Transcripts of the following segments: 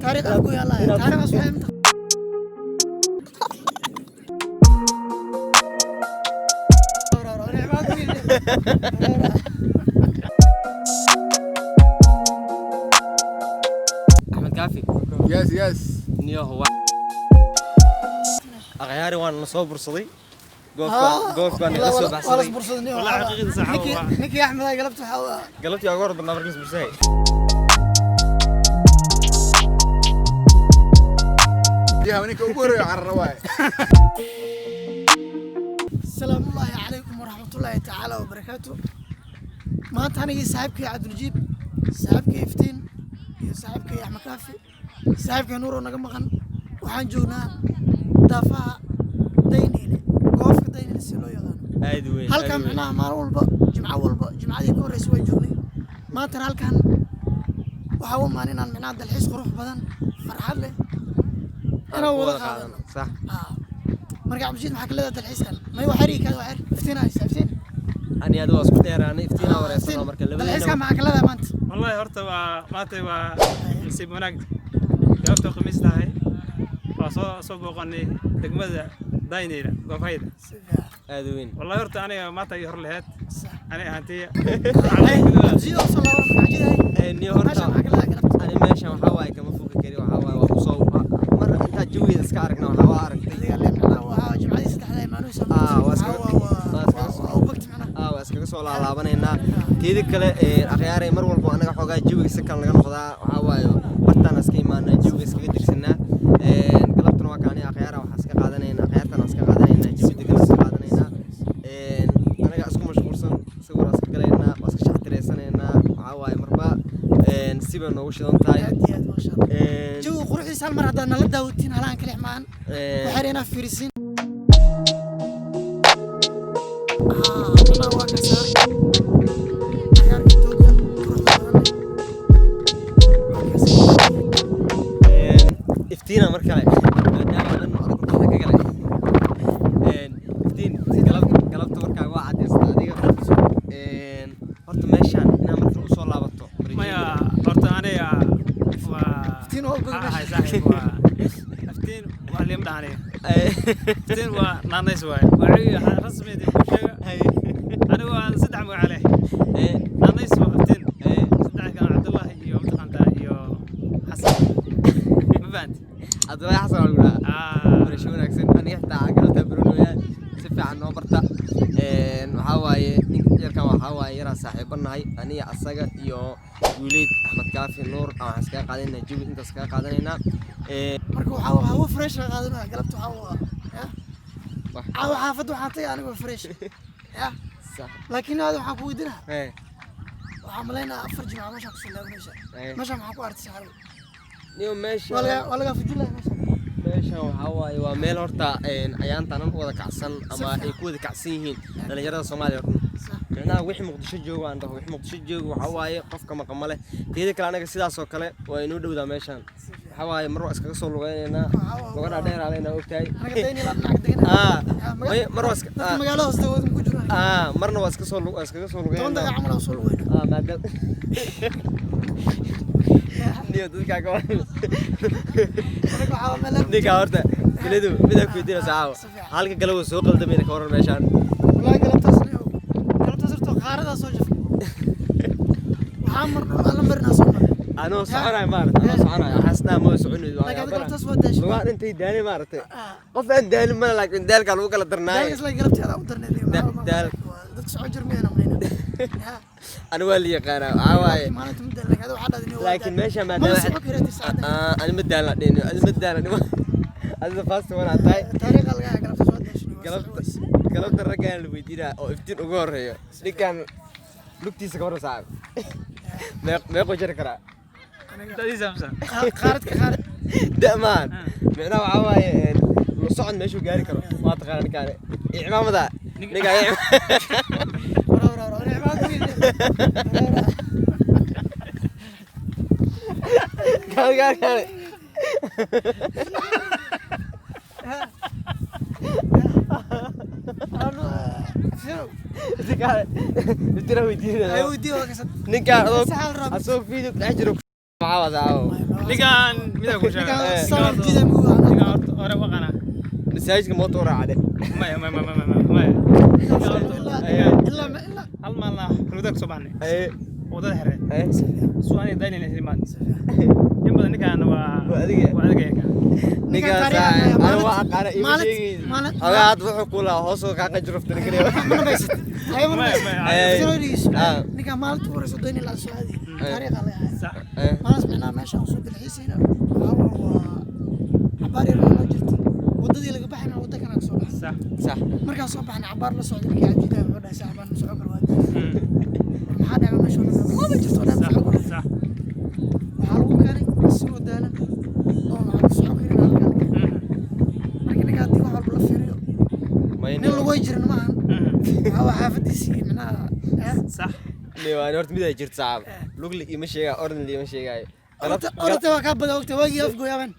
Taariikh afgoy allah. Taariikhdaas waxay imta. Axmed Kaafi. Yes. Niyaho waa akhyaari, waan la soo bursaday goofka, goof baan la soo baxsaday. والله حقيقة صح. Ninkii Axmed ay galabta waxaa u ah. Galabtii ugu hor badnaa markiis bursaday. Biyaha ninka ugu horeeyo carara waaye. Asalaamu ullaahi calaykum waraxmatullaahi tacaala wabarakaatu. Maanta anigii saaxiibkay Cabduljiib, saaxiibkay Iftiin iyo saaxiibkay Axmed Kaafi, saaxiibkay Nuur oo naga maqan, waxaan joognaa daafaha Dayniile, goofka Dayniile si loo yaqaano. Aad weyn. Halkan micnaha maalin walba, jimco walba, jimcadii ka horreysa waan joognay. Maantana halkan waxaa u imaan inaan micnaha dalxiis qurux badan, farxad leh inaan wada qaadano. Sax. Ah. Marka Cabdishiid, maxaa ka leedahay dalxiiskan? May waxyar ii kaada, waxyar iftiin haysa, iftiin. Ani adiga waa isku dheeraanay, iftiinaa wareysano marka Dalxiiskan labadiina. maxaa ka leedahay maanta? Wallahi horta waa maanta waa nasiib wanaag, galabta Khamiis tahay, waa soo booqanay degmada Dayneyla, goofhayda. Si fiican. Aad weyn. Wallahi horta aniga maanta ii hor laheyd. Sax. Ani ahaantiya. Ay, Cabdishiid oo soo laaban, maxaa jiray? Niyo horta Meesha maxaa ka leedahay galabta? Ani meeshan waxaa waaye kama fogi kari. Waxaa waaye waa kusoo mar intaa jawigeeda iska aragna, waxaa waa aragtay. Adiga le micnaha waxaa jimcadii saddexda imaanaysa. Ah, waa waa u bagti micnaha. Ah, waa iskaga soo laalaabanaynaa. Teeda kale, akhyaaray, mar walba anaga xoogaa jawiga si kale naga noqdaa. Waxaa waaye bartaan iska imaanaa, jawiga iskaga degsanaa. Galabtuna waa kaani akhyaara, waxaa iska qaadanaynaa akhyaartan, iska qaadanaynaa jawi degan, iska qaadanaynaa. Anaga isku mashquulsan, sawir iska galaynaa, waa iska shactireysanaynaa. Waxaa waaye marba siba noogu shidan tahay. Aad iyo aad, maasha Allah. Jawiga quruxdiisa hal mar haddaad nala daawatiin, halaan kalix maahan. Waxyar inaad fiirisin. Ah, micnaha waa kasaa cagaarka, doogga quruxda badan leh. Waa kasaa. Iftiina mar kale maadaama dhan adag dhexda ka galay. Iftiin, galabta warkaaga waa cadaysta adiga. Horta meeshaan inaad mar kale usoo laabato. Maya, horta aniga waa Iftiin oo goy. Ah, saaxiib, waa iftiin, waa liim dhaha aniga. Iftiin waa naanays waaye, waa rasmi ku sheega. Aniga waa saddex magac leh. Naanays waa iftiin. Saddex kan Cabdullaahi iyo mataqaantaa iyo Xasan, ma fahanti? Cabdullaahi Xasan waa lagu dhahaa. Ah. Barasho wanaagsan. Aniga xitaa galabtaa baranooyaa, si fiican noo barta. Waxaa waaye ninka yarkan, waxaa waaye yaraan saaxiibo nahay aniga, asaga iyo Guuleyd, Axmed Kaafi, Nuur. Aan waxaan iskaga qaadanaynaa jawi, intaas iskaga qaadanaynaa. Marka waxaa hawo fresh la qaadanaya galabta, waxaa waa ya. Caawa xaafadda waxaan tagay anigoo fresh ya. Sax. Laakiin aad waxaan ku weydiinaa, waxaan malaynayaa afar jimca meeshaan kusoo laabanaysa. Meeshaan maxaa ku aragtay, saxaabi? Niyo meesha waa laga fujinaya meesha. Meeshan waxaa waaye waa meel horta ayaantan u wada kacsan ama ay ku wada kacsan yihiin dhalinyarada Soomaaliya oo dhan. Micnaha wixii Muqdisho joogo aan dhaho, wixii Muqdisho joogo waxaa waaye qofka maqan ma leh. Teeda kale, anaga sidaas oo kale waa inoo dhowdaa meeshan. Waxaa waaye mar waa iskaga soo lugeynaynaa, luga dhaadheer aleynaa, ogtahay. Anaga Daynila dhinaca deganaa. Ah, mar waa iska Dadka magaalada hooste wada ku jiraan. Ah, marna waa iska soo waa iskaga soo 10 lugeynaa. daqiiqo camal aan soo lugeyna. Ah, maadaama niyo dadkaa ka Anaga waxaa waa meel ninkaa horta filadu midaa ku weydiinaysa caawa. Si fiican. Halka kale wuu soo qaldamayna, ka waran meeshaan? Wallahi galabtaas niyow, galabtaas horta qaaradaa soo jafay. Waxaa marna aan la marinaa soo maray. Anoo soconayo maarata, anoo soconayo waxaas dhaa ma soconayo, waa Laakiin yaabana. galabtaas waa daashay. Lugaha dhintay daalay maaragtay. Ah. Qof aan daalin male, laakiin daalkaa lagu kala darnaayo. Daalkaas laakiin galabteeda u darneed niyow. Daal. Dad socon jir miyayna malayna ya. Ani waa la yaqaanaa, waxaa waaye. Maalinta ma daal, laakiin adiga waxaa dhahday niyow waa Laakiin daal. meesha Maba maadaama socon karaa saacadda. Ah, ani ma daalna dhin, ani ma daalna, adiga fast one aad tahay. Taariikha laga hayaa galabtaas waa daashay niyow, waa Galabta socon weyse. Galabta raggaan la weydiinaa oo iftiin ugu horeeyo, ninkan lugtiisa ka waran, saaxib? Meequu jari karaa? Aniga Dadiisa amsa. Qaaradka qaarad. Da'maan micnaha waxaa waaye la socod meeshuu gaari karo waa taqaana ninkaan cimaamada ninkaan. Wara wara wara, nicmaa ku yidhi. Wara wara. Kaale, kaale, kaale. Anu, Firow. Kaale, iftiin weydiinaya. Ay, weydii waa kasad. Ninkaan adoo Saxal rab. asoo video ku dhex jiro. Maxaa waa saaxiib? Ninkaan midaa ku sheega. Ninkaan sanad jida muu ahaa. Ninkaan horta hore waqana. Masaajidka mooto u raacade. Maya, maya, maya, maya, maya. Ilaa ilaa ilaa Hal maalin ah wadada kasoo baxnay. Haye. Wadada xereed. Haye. Suu aniga daynayna isla imaan. In badan ninkaan waa Waa adiga. Waa adiga ninkaan. Ninkaan Ninkaan saaxiib, taariikh aniga waa aqaana iima maalin- sheegaysid. maalin- Xogaa hadda wuxuu ku lahaa hoos oo kaa qanjurufta ninkan. Mana baysid. Haye, mana Maya, baysid. maya. Haye. Soo dhigeyso. Ah. Ninkaan maalinta ugu horeysa doon ilaa soo aaday. Taariikh aa leeyahay. Sax. Haye. Maalintaas micnaha meesha aan soo dalxiisayna waxaa waa cabaar yar noo jirtay. Wadadii laga baxayna wadda kale aan kasoo baxnay. Sax. Sax. Markaan soo baxnay cabaar la socday ninkii cajiidaha wuxuu dhahay saaxiib aan socon karo waa daal. War maxaa dhacay meesha oo dhan? Lama jirto oo dhan Sax. socon karo. Sax. Waxaa lagu keenay isagoo daalan oo aan socon karin halkaa la keenay. Marka ninka haddii wax walba la fiiriyo May nin lagu jirin ma ahan. Waxaa waa xaafadiisii micnaha eh. Sax. Niwaan horta mid ay jirto saaxiib. Lugli iima sheegaayo, ordin liima sheegaayo. Orta waa kaa badan ogta waagii afgooyaaban.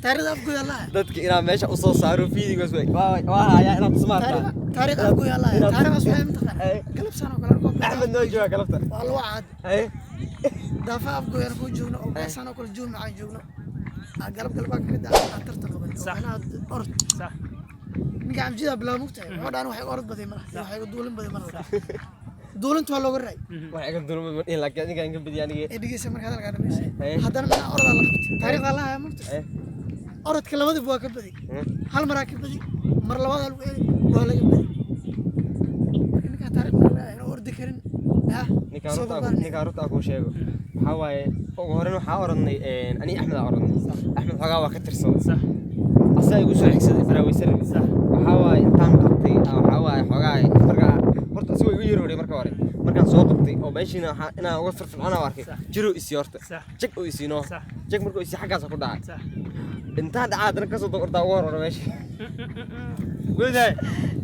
Taariikhda afgooyaa lahaa. Dadka inaa meesha usoo saaro fiidigoos waa hayaa inaad tusmaartaa. Taariikh afgooyaa lahaa. Taariikhdaas waxay mataqaanaa Haye. galab saan oo kale arkoo Axmed noo jooga galabta. waa lagu caad. Haye. Daafaha afgooyaan kuu joogno oo meeshaan oo kale joog macaan joogno. Aa galab galbaa kamid ah aan tartan qaban. Oo Sax. macnaha orod. Sax. Ninka camjidaa bilaab mugtahay. Wuxuu dhahan waxay orod baday malaha. Waxay duulin baday malaha. Duulinta waa looga raay. Wax iga dulma ma dhihin laakiin ninkaan ka badiya anigii. Ee dhegeysa marka hadalkaa dhameysay. Haye. Haddana macnaha orodaa la qabtay. Taariikhdaa la hayaa mugtahay. Haye. Orodka labadiba waa ka badi. Haye. Hal maraa ka badi. Mar labaad lagu celi waa laga badi. Marka ninkaa taariikh ma leeyahay inuu ordi karin. Ah, Ninkaan soo runta barbaarinaya. ninkaan runta aan kuu sheego. Waxaa waaye ugu horreyn waxaa orodnay ani Axmed aa orodnay. Axmed xogaa waa ka tirsaday. Sax. Asaa igu soo xigsaday faraaweysan rabay. Sax. Waxaa waaye intaan qabtay waxaa waaye xogaa markaa horta asagoo igu yaroodhay marka hore. Markaan soo qabtay oo meeshiina waxaa inaan uga firfircoonaa arkay. Sax. Jiruu isii horta. Sax. Jag uu isiinoo. Sax. Jag markuu isii xaggaas ku dhacay. Sax. Intaan dhacaa haddana kasoo dab ordaa ugu horora meesha. Gudahay.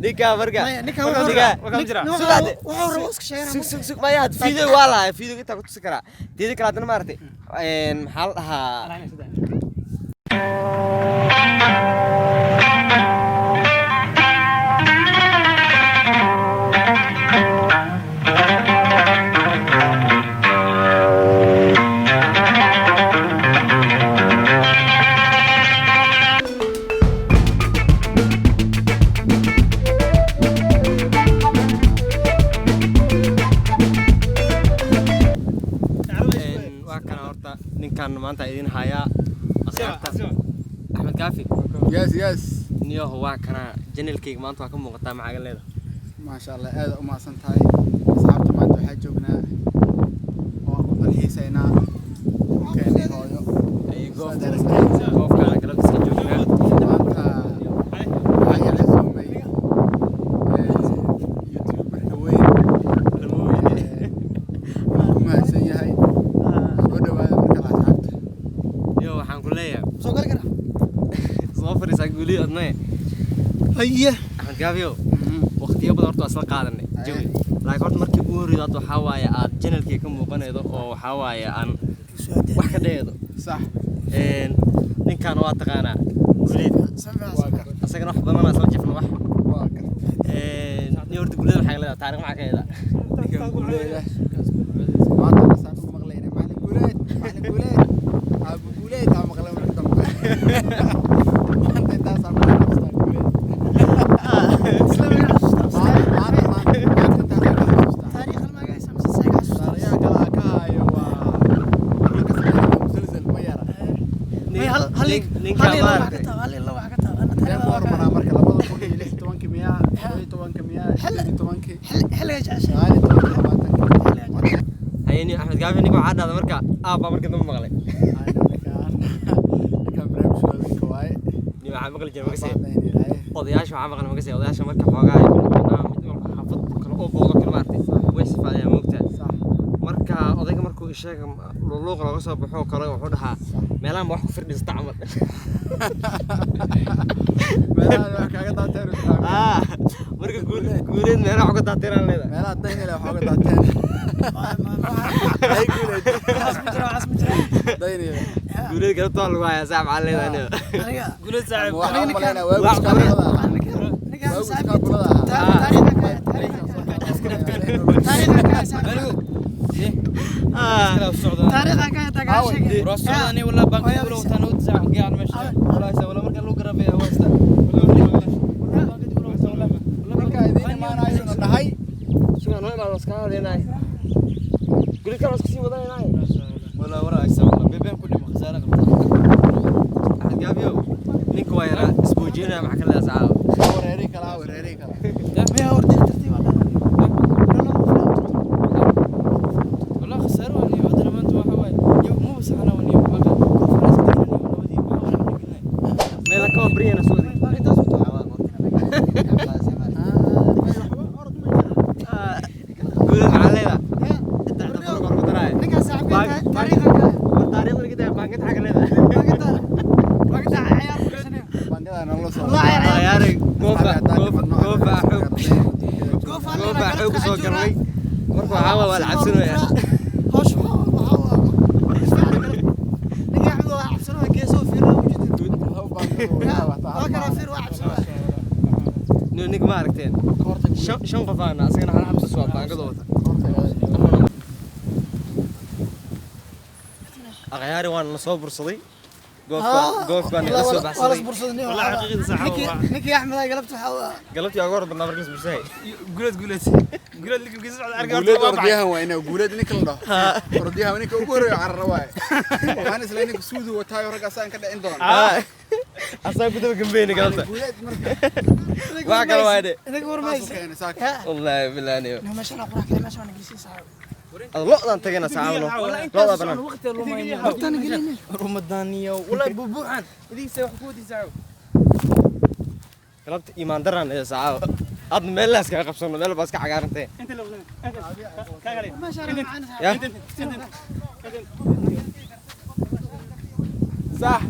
Ninkaa marka. Maya, ninkaa marka wuxuu ninkaa- Waa kam jira. Nin Sugaade. wuxuu rabo iska sheeganaa Sug sug sug maya fiideo waa lahay fiideo intaa ku tusi karaa. Teeda kale haddana maaragtay maxaa la dhahaa Alaana saddex. Waa kana horta ninkan maanta idin hayaa akhyaarta Axmed Kaafi. Yes, yes. Niyoho waa kana janelkayga maanta waa ka muuqataa maxaa leedahay. Maasha Allah, aad u mahadsan tahay. Asxaabta maanta waxaa joognaa oo aan ku dalxiisaynaa dhulkeennii hooyo. Ay goobta goobkaana galabta iska joognaa. Maanta waxaa ii casuumay youtuberka weyn. Waan ku mahadsan yahay. Soo dhawaada marka la asxaabta. Niyo waxaan ku leeyahay Soo gali karaa. soo fadhiisaa guulihii adnaye. Haye. Axmed Kaafiyow waqtiyo badan horta waa isla qaadanay jawi laakiin horta markii ugu horreyda hadda waxaa waaye aad janelkayga ka muuqanaydo oo waxaa waaye aan wax ka dhayeedo. Sax. Ninkaan waa taqaanaa guuleed Waa garta. asagana wax badan aan isla jifno wax. Waa garta. Nin horta guuleed waxaa leedahay taariikh maxaa ka heedaa. Ninkan guuleed ah. Maanta basaan u maqlaynaa macallin guuleed, macallin guuleed. Abu guuleed aa maqlay marka dambe. Maanta intaasaan ku xasuustaa guuleed. Isla magaca xasuustaa. Maanta maanta maanta intaasaan ku xasuustaa. Taariikh hal magaca mise seega xasuustaa. Taariikhda kale aan ka hayo waa wuxuu ka sameeyay musalsal ma yara. Maya, hal hal Ninkaan hal iyo laba wax ka maaragtay. taab, hal iyo laba wax ka taab. Ana Sidee taariikhda ku waa ka hormaraa marka 2016 miyaa, 17 miyaa, 18, xilliga jeceshahay. 19, 20. Haye nin Axmed Kaafi ninka waxaa dhahda marka aabbaa markii dambe maqlay. Ninkaan barnaamij waaweynka waaye. Nin waxaa maqli jiray makasee Baan ilaahay. odayaasha waxaa maqlay makasee odayaasha marka xoogaa ay mid walba xaafad kale oo booqdo kale maaragtay way sifaadayaan moogtaa. Sax. Marka odayga markuu isheega luuq looga soo baxo kale wuxuu dhahaa meelahan ba wax ku firdhista camal. Meelaha wax kaaga daateen u taqaanaa. Ah, marka guuleed meelaha wax uga daateen leedahay. Meelaha daynile wax uga daateen. Ay guuleed. Waxaas ma jira, waxaas ma jira. Daynile. Guuleed galabta waa lagu hayaa saaxiib maxaa leedahay aniga. Aniga Guuleed saaxiib. Waxaan u malaynaa waagu iskaabulada ahaa. ninkaan Waagu saaxiibkii iskaabulada ahaa. taariikhda ka taariikhda ka saaxiib. Taariikhan ka tagaa sheegay. Ninka idiin imaanayo na dhahay. Sugan noo imaado iska hadlaynaay. Guleedkan waa iska sii wadanaynaay. Axmed Gaabiyow, ninka waa yaraa isbuujinaya maxaa ka leedahay caawa? Wareeri kala, wareeri kala. Maya ordin tartiib ah. Meel ka wabriyana soo waday. Intaas u tahay. Guleed maxaa leedahay? Inta inta furo kor ku daraay. Ninka saaxiibka taariikhan ka. War taariikhda ninka tahay baangad xagga leedahay. Baangada. Baangada ciyaar ku gashanaya. Baangada nala soo. Wallahi ciyaar. Ciyaaray goofa goofa goofa xoog Goofa goofa xoog soo galnay. Marka waxaa waa la cabsanayaa. Hoosh waxa waa. Ninka Axmed waa cabsanaya geeso fiirna u jeedin. Waa kala fiir waa cabsanaya. Nin ninka ma aragteen. Shan qof aan asagana hal xabsi soo baangada wata. Akhyaari waan la soo bursaday. Goofka goofka aan la soo baxsaday. والله حقيقة صح. Ninkii Axmed ay galabta waxa waa Galabtii ugu hor badnaa markaas bursaday. Guleed guleed guleed ninka geeso socda arkaa. Guuleed ordyahan waa inaa guuleed ninka la dhaho. Ordyahan ninka ugu horeeyo carara waaye. Waxaan isla ninka suudu wataayo rag asaan ka dhicin doona. Asaa ku daba gambeynay galabta. Guuleed marka Wax kale waa de. Idinka war taasuu maysa. keenay saaka. Wallaahi billahi niyo. Meeshan qurax kale meeshan waan gelisay saaxiib. Ad lo'daan tagayna saacadno. Lo'da banaan. Hortaan gelinay. Galabta iimaan daraan ee saacado. Adna meel la iskaga qabsano meel baa iska cagaarantee. انت لو كاغري. Meeshan macaan Ya. Sax.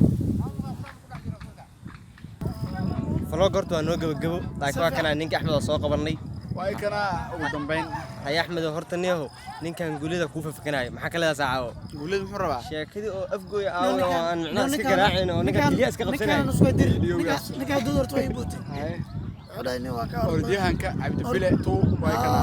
Vlog horta waa noo gabagabo. Laakiin waa kana ninka Axmed oo soo qabanay. Waa ikana ugu dambeyn. Haya Axmed horta niyahow ninkan guulida kuu fafikanayo maxaa ka leedahay saacado? Guuleed muxuu rabaa? Sheekadii oo afgooya aawo oo aan micnaha iska garaacin oo ninka keliya iska qabsanayo. Ninkan isku dir. Ninka dood horta way buutay. Wuxuu nin waa ka Ordyahanka Cabdibile tuu waa ikana.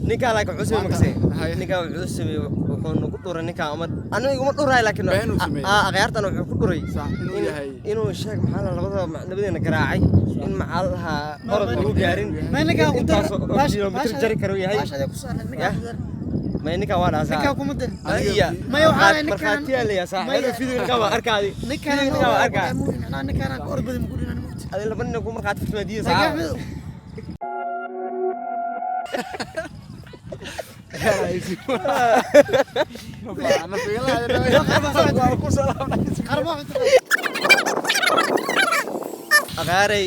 Ninkaan laakiin wuxuu sameeyey makasay. Haya. Ninkaan wuxuu sameeyey wuxuu nagu dhuray ninkaan ama aniga iguma dhuray laakiin Been uu sameeyey. Akhyaartan wuxuu ku dhuray. Sax inuu yahay. Inuu sheeg maxaa la labada labadeena garaacay in maxaa la lahaa orod lagu gaarin. Ma ninka ku dar. Intaas oo kilomitir jari karo yahay. Baasha ku saaran ninka ku dar. Ma ninkaan waa dhaasaa. Ninka kuma dar. Maya. Maya waxaa la ninkaan- Markhaatiyaa la yasaa. Maya. Video ninkaan waa arkaadi. Ninkan Video ninkaan waa arkaa. Ninkan aan ka orbadi ma ku dhinan mugti. Adi laba nin ku markhaati furtay diida Laakiin saacado. Axmed qarbo Akhaaray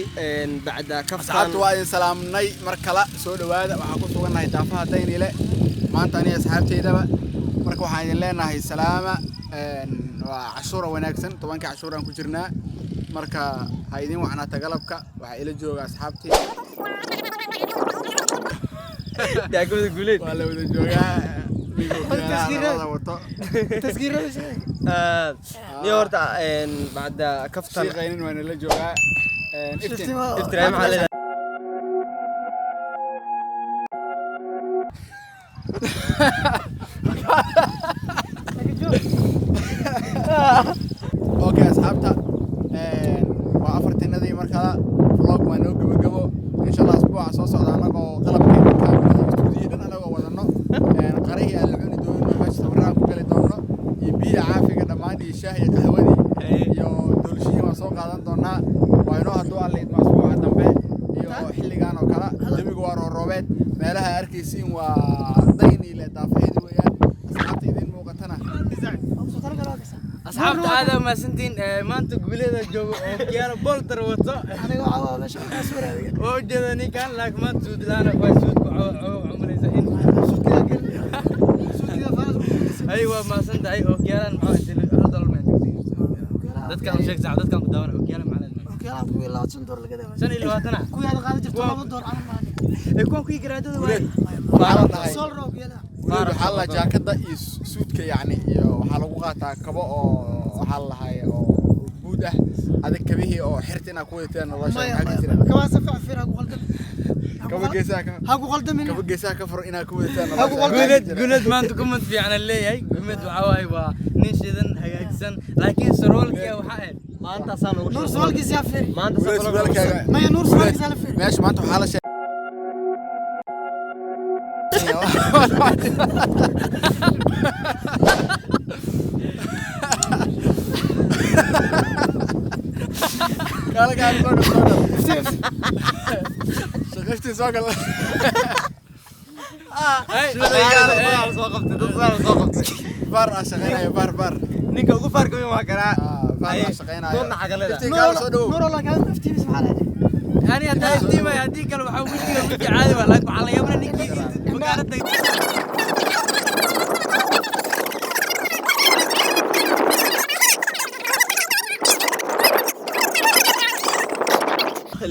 bacda kaftan. Asxaabta waa idin salaamnay mar kale soo dhawaada. Waxaan ku sugannahay daafaha Daynile maanta aniga asxaabteydaba. Marka waxaan idin leenahay salaama. Waa cashuura wanaagsan, 10-ka cashuuraan ku jirnaa. Marka ha idin wacnaata galabka. Waxaa ila jooga asxaabtii. Daakada guuleed. Waa la wada joogaa. Ninkuu wato. Taskiirada sheeg. Niyo horta bacda kaftan. Shiiqaynin waa nala joogaa. Iftiin. Iftiin maxaa leedahay? Okay asxaabta, waa afartinadii markada vlog waa noo gabagabo. Insha Allah asbuuca soo socda anagoo qalabkeena kaamirada stuudiyo dhan anagoo wadano, qarihii aan la cuni doono, meesha sawiraan ku gali doono, iyo biyaha caafiga dhammaan, iyo shaah iyo qaxwadii iyo doolshihii waan soo qaadan doonaa. Waa inoo hadduu Alla idmo asbuuca dambe iyo xilligan oo kale. Jawigu waa rooroobeed, meelaha arkaysiin waa Dayniile daafaheedi weeyaan. Asxaabta idiin muuqatana Asxaabta aad mahadsantiin. Maanta guuleeda joogo oo kiyaalo bolter wato. Aniga waxa waa meesha ka soo raadiga. Oo jeeda ninkan laakiin maanta suud la'aan waa suud ku cumalaysa in Suudkiga gel. Suudkiga faras ku gudisay. Ay waa mahadsantahay oo kiyaalan maxaa hal dollar ma dadkan u sheegtaa dadkan ku daawan oo kiyaala maxaa Okey, ku $20 laga daawan. 25 Ku yaad qaadan jirto $2 camal maahan. Ay kuwan kuwii garaadada waay. Waxaa la dhahay Sol roog yeela. Guuleed waxaa la jaakada iyo suudka yacni iyo waxaa lagu qaataa kabo oo waxaa la lahay oo buud ah. Adig kabihii oo xirta inaad ku wadateen nolosha Maya maxaa ka jira? Kawaa safac fiira ku qaldan. Kaba geesaha ka Ha ku qaldamin. Kaba geesaha ka fur inaad ku wadataan. Ha ku qaldamin. Guuled, Guuled maanta comment fiican aan leeyahay. Guuled waxaa waaye waa nin shidan hagaagsan, laakiin sarwaalkiya waxaa ahayd Maanta saan ugu Nuur surwaalkiisa yaa fiiri. Maanta Guuled, saan. surwaalkaaga. Maya, Nuur surwaalkiisa la fiiri. Meesha maanta waxaa la sheegay kaala kaala, soo gal, soo gal. Shaqiftii, soo gal. Soo qabtay dad, saan soo qabtay. Baar aa shaqeynaya, baar, baar. Ninka ugu faarka weyn waa karaa. Ah, baar aa shaqeynaya. Doonna cagaleeda. Iftiin, kaala soo dhowow. Nuur, Allah kaa iftiimis, maxaa leedahay? Ani haddaa iftiimaya, haddii kale waxaa wejiga weji caadi waa, laakiin waxaa la yaabana ninkii magaalada.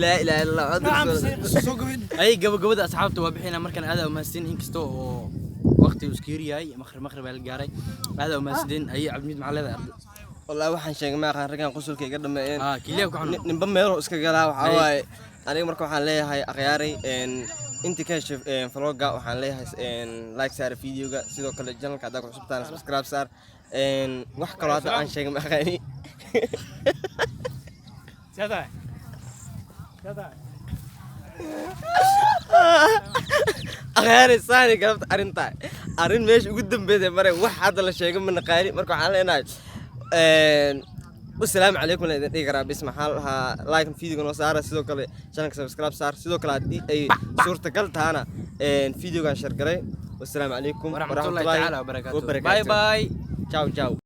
Laa ilaaha illa Allah. Soo gabin. Ay, gabagabada asxaabta waa bixina markaan. Aad umahadsan, inkasta oo waqti uu iska yar yahay, maqrib maqrib baa la gaaray. Aad umahadsan. Ay, Cabdimiid, maxaa leedahay arday? Wallaahi waxaan sheegay ma aqaan, raggan qusulka iga dhameeyeen. Ah, keliya ku xanuun. Ninba meeluu iska galaa waxaa Ay. waaye. Aniga marka waxaan leeyahay akhyaaray, intii ka heshay vlogga waxaan leeyahay like saar videoga, sidoo kale channelka haddaa ku cusubtaana subscribe saar. Wax kaloo hadda aan sheegay ma aqaani. Sidaa sidaa. Akhyaaray, saani galabta arrintaa arrin meesha ugu dambeysay maray, wax hadda la sheegay ma naqaani. Marka waxaan leenahay wasalaamu calaykum la idin dhihi karaa bis. Maxaa la dhahaa, like videoga noo saara, sidoo kale channelka subscribe saar, sidoo kale haddii ay suurtagal tahana videogan share garay. Wasalaamu calaykum waraxmatullahi tacaala wabarakaatu. Bye bye. Ciao ciao.